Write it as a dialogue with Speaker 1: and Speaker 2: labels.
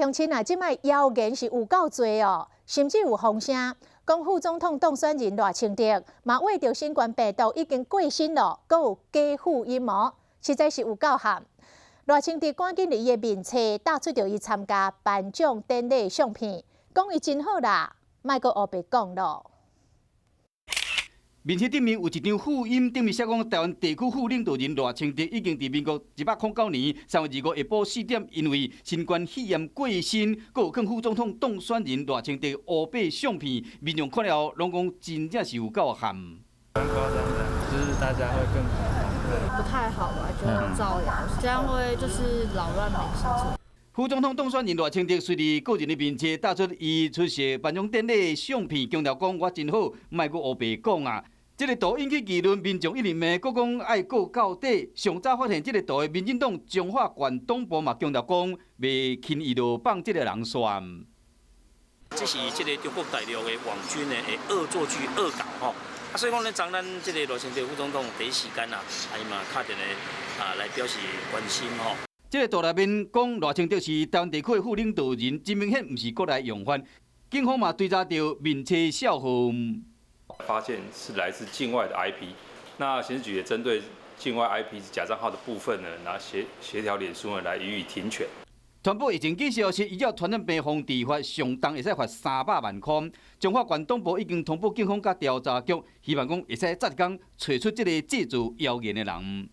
Speaker 1: 鄉親啊，這擺謠言是有夠濟哦，甚至有風聲講副總統當選人賴清德嘛為著新冠病毒已經過身咯，閣有假副陰謀，實在是有夠譀。賴清德趕緊佇伊的面冊貼出著伊參加頒獎典禮相片，講伊真好啦，莫閣烏白講咯。
Speaker 2: 面冊頂面有一張副音，頂面寫講台灣地區副領導人賴清德已經佇民國109年3月25下晡4點，因為新冠肺炎過身，閣有放副總統當選人賴清德烏白相片，民眾看了後攏講真正是有夠譀。
Speaker 3: 蠻誇張的，就是大家會更
Speaker 4: 不太好吧，就造謠，這樣會就是擾亂民心。
Speaker 2: 副總統當選人賴清德隨佇個人的面冊貼出伊出席頒獎典禮相片，強調講我真好，莫閣烏白講啊！這个圖引起議論，民眾一直罵，閣講愛告到底。上早發現這个圖的民進黨彰化縣黨部嘛強調講，袂輕易就放這个人煞。
Speaker 5: 這是這个中國大陸的網軍的惡作劇惡搞吼。啊，所以講呢，昨咱這个賴清德副總統第一時間啊，啊伊嘛敲電話啊來表示關心吼。
Speaker 2: 這个圖內面講賴清德是台灣地區的副領導人，真明顯毋是國內用法。警方嘛追查著面冊帳號，
Speaker 6: 發現是來自境外的 IP。那刑事局也針對境外 IP 假帳號的部分呢，拿協調臉書呢來予以停權。
Speaker 2: 傳播疫情繼續是依照傳染病防治法，上重會使罰300萬塊。彰化縣黨部已經通報警方佮調查局，希望講會使早一工揣出這个製造謠言的人。